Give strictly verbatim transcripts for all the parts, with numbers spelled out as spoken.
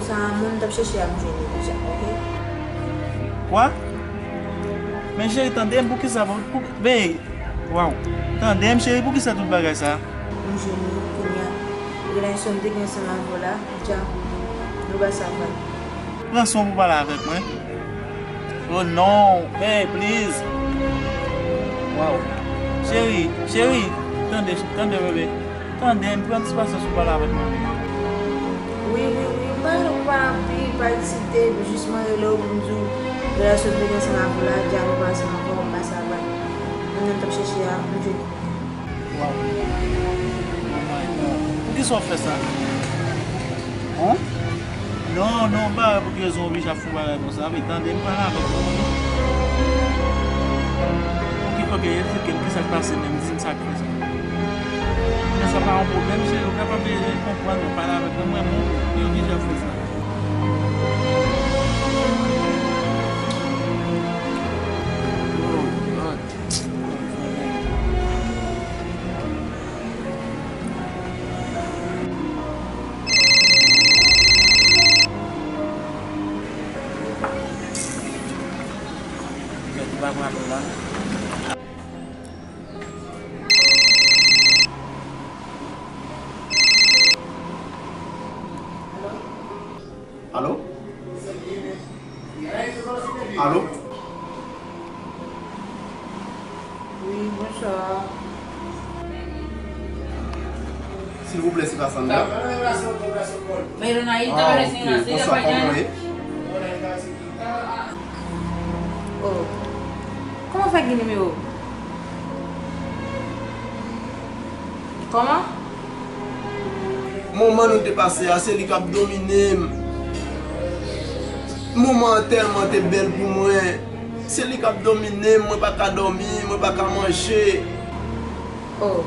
Sa moun t ap chèche a, m jwenn li deja, oke? Kwa? Men cheri, tande m, poukisa, pou, pou, ben, waw. Tande m, cheri, poukisa tout bagay sa? M jwenn li, kounye a. Relasyon m te gen ansanm avè w la, dja, nou pa sav. Pran son pou pale avèk mwen. Oh non, babe, please. Waw. Cheri, cheri, tande, tande, bebe. Tande, m pran ti pasyans pou pale avèk mwen. Wi, wi, wi, m pa gen lòt pa anpil, pa eksite, jis mwen rele w pou m di w, relasyon m te gen ansanm avè w la, dja nou pa ansanm ankò, m pa sav. Moun nan m t ap chèche a, m jwenn li. Waw. Oh my God. Poukisa w fè sa? Hein? Non, non, m pa wè pou ki rezon w oblije ap fè yon bagay konsa. Wi, tande, m pale avèk ou, wi. Ok, ok, eksplike m kisa k pase menm, di m sa k fè sa. Men sa pa yon pwoblèm, cheri, ou kapab konprann mwen, pale avèk mwen, mwen, mwen, mwen oblije ap fè sa. Oh, God. Alo? Alo? Wi, bonswa. Silvouplè, se pa Sandra? Ah, ok, bonswa, kòman w ye? Oh. Kòman w fè gen nimewo? Kòman? Moman nou te pase a, se li k ap domine m. Moman an tèlman te bèl pou mwen. Se li k ap domine m, mwen pa ka dòmi, mwen pa ka manje. Oh.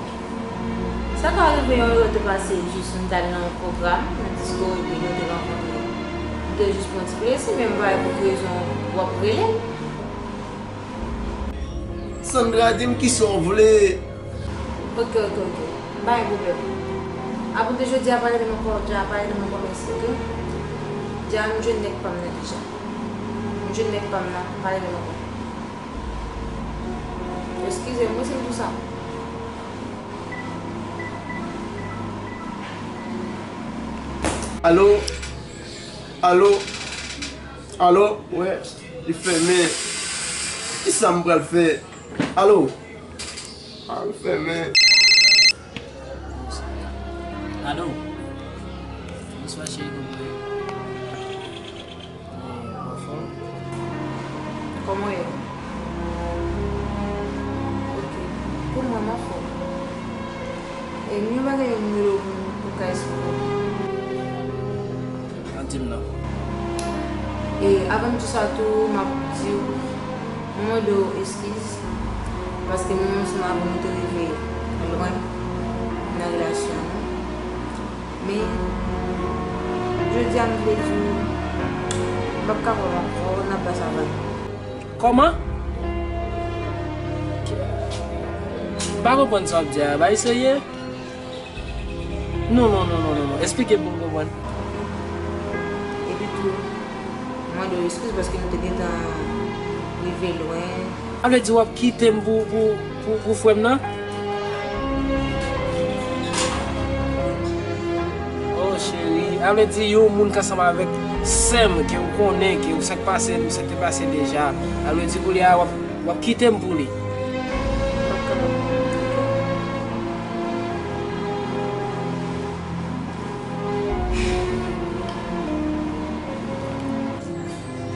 Sa ka rive yon erè te pase jis nou t al nan yon pwogram, nan disko, epi nou te rankontre. Nou te jis pran ti plezi, men m pa wè pou ki rezon w ap rele l. Sandra, di m kisa w vle. Ok, ok, ok. M pa gen pwoblèm. Apre de jodi a, pa rele m ankò, dja pa rele m ankò, mèsi, ok? Dja m jwenn nèg pa m nan deja. M jwenn nèg pa m nan, pa rele m ankò. Eskize m, wi, si m di w sa. Alo? Alo? Alo? Wè, li fèmen. Kisa m pral fè? Alo? A, li fèmen. Alo? Bonswa, cheri, kòman w ye? Ou anfòm? Kòman w ye? Ok. Pou mwen, m anfòm. E m gen yon bagay, yon nimewo pou, pou ka esplike w. An di m non. E avan m di sa tou, m ap di w, m mande w eskiz, paske mwen menm ansanm avè w nou te rive lwen nan relasyon nou. Men, jodi a m vle di w, m p ap kapab ankò, n ap pase avè l. Kòman? M pa konprann sa w ap di a. Bagay serye? Non, non, non, non, non, non. Esplike m pou m konprann. Epi tou, mande w eskiz paske nou te gentan rive lwen. A vle di w ap kite m pou, pou, pou, pou frè m nan? Oh, cheri, a vle di yon moun k ansanm avèk sè m, ke w konnen, ke w sa k pase, sa k te pase deja. A vle di kounye a w ap, w ap kite m pou li.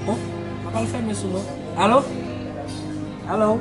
Bon, papa l fèmen sou nou. Alo? Alo?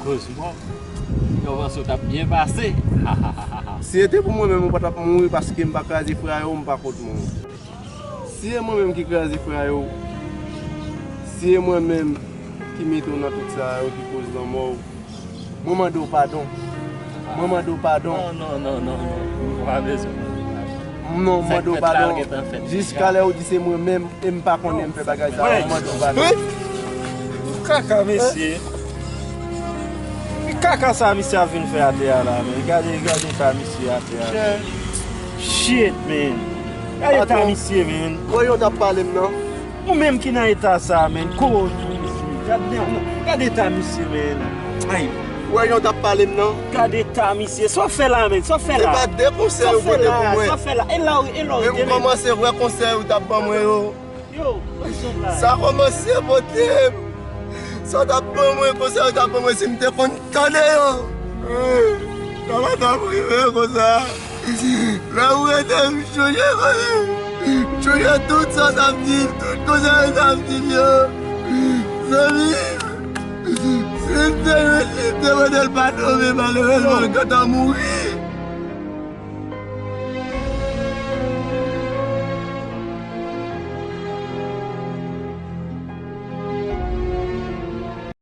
Malèrezman, yo panse w t ap byen pase. Si se te pou mwen menm, ou pa t ap mouri paske m pa kraze frè yo, m pa kont mwen. Si se mwen menm ki kraze frè yo, si se mwen menm ki mete w nan tout sa yo, ki koz lanmò w, mwen mande w padon. Mwen mande w padon. Non, non, non, non, non. Ou pa bezwen mande padon. Non, mwen mande w padon. Jiska lè ou di se mwen menm e m pa konnen m fè bagay sa yo, mwen mande w padon. Kaka mesye. Ki kaka sa misye ap vin fè atè a la, men? Gade, gade eta misye atè a. Shit, man. Gade eta misye, man. Wè yon t ap pale m nan. Ou menm ki nan eta sa, man. Kote misye? Gade, gade eta misye, man. Ay. Wè yon t ap pale m nan. Gade eta misye. Sa w fè la, man? Sa w fè la? Se pa de konsèy ou pote pou mwen. Sa w fè la? E la, e la, men m kòmanse wè konsèy ou t ap ban mwen yo. Yo, sa kòmanse pote m. Sa w t ap ban mwen, konsèy ou t ap ban mwen, si m te konn tande yo, sa pa t ap rive konsa. Lè ou rete, m chonje konsa. M chonje tout sa w t ap di m, tout konsèy ou t ap di m yo. Zanmi m, si m te, si m te mande l padon, men malerezman, l gentan mouri.